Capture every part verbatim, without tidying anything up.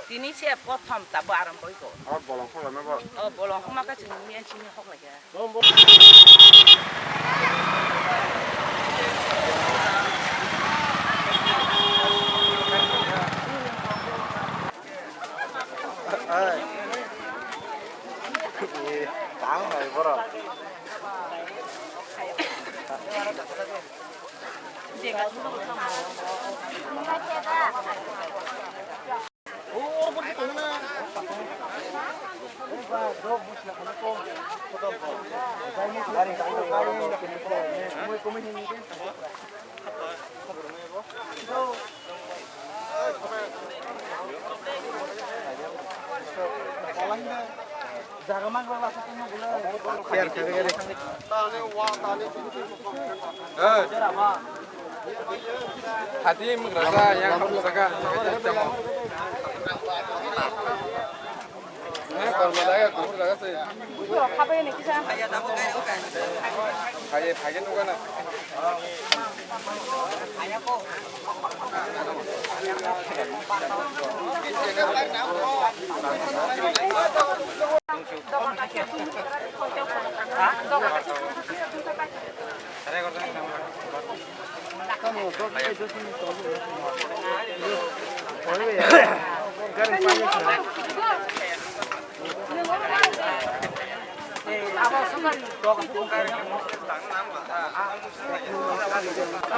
Tini se prothom tabo arombo iko. O bolong hokma khe chwng miya simi hoklaikha. Hati mugrasa yang kamu saka. Eh, kormo jaga, kubur jaga se. Haye, haye nukana.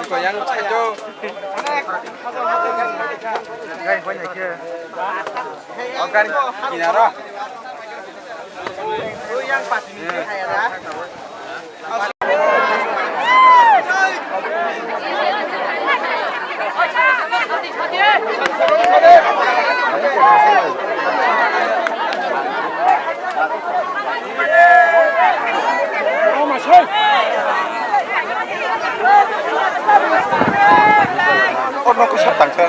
Iko yang satu. Gai, banyak ya. Oh, gari kinaro. Yang pas ini saya dah. Oh, no, kok tangsa.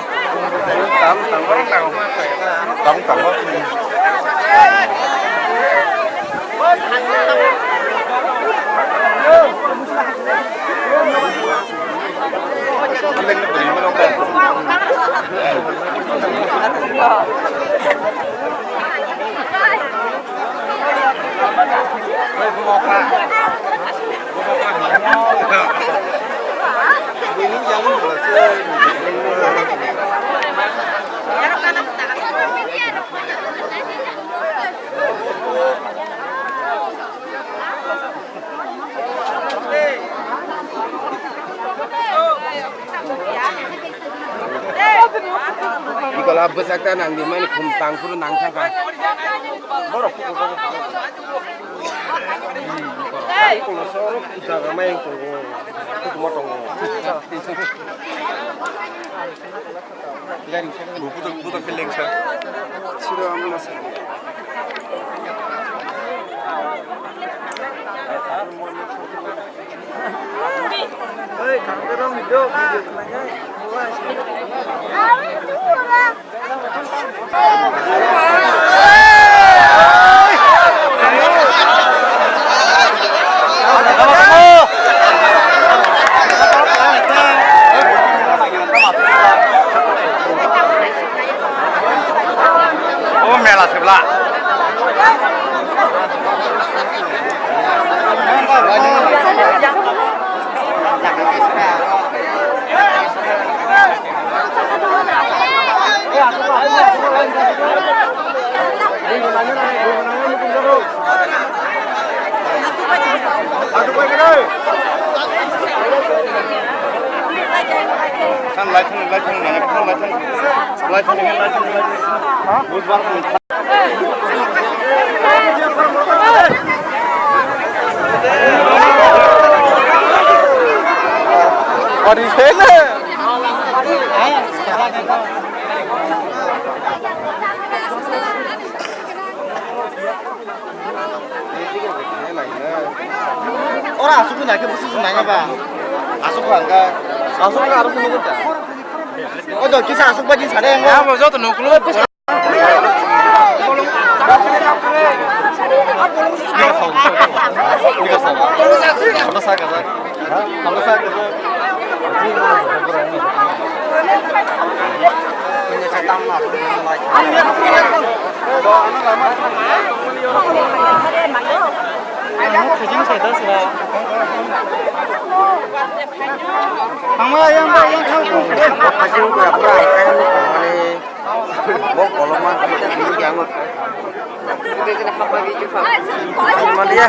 Tang, tang, tang, tang. Tang, tang, tang. Nikola bwsakta nang di mani khum tang phuru nang thangkha. Borok kuku borok kuku. Kuku no soro puja ga mai kuku. Kuku mo tongo. Budak budak keleng sa. Siro amna sa. O mela se bla. Ora asuk na ke busu nanya ba. Asuk lang ka. Asuk ka arus nunggu ta. O do kisa asuk ba jin sare ngo. Ya bo joto nuklo. Bo kolokma, maliya,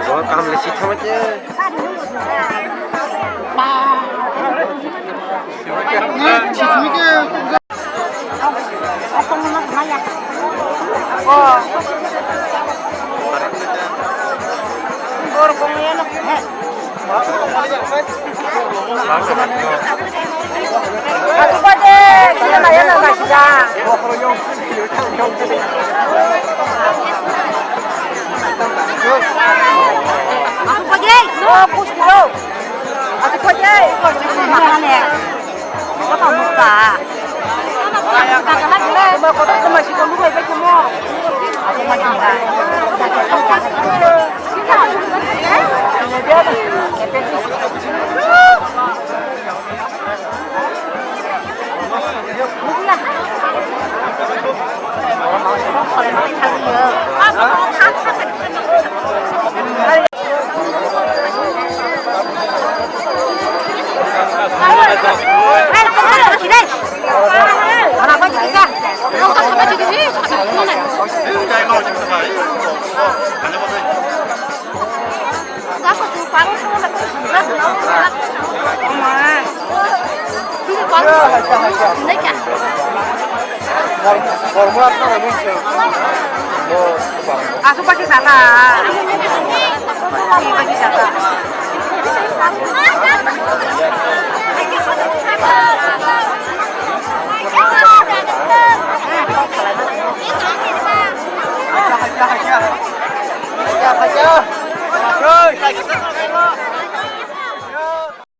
Bo kaham le si thangma khe. Asuk basi saka. Basi saka.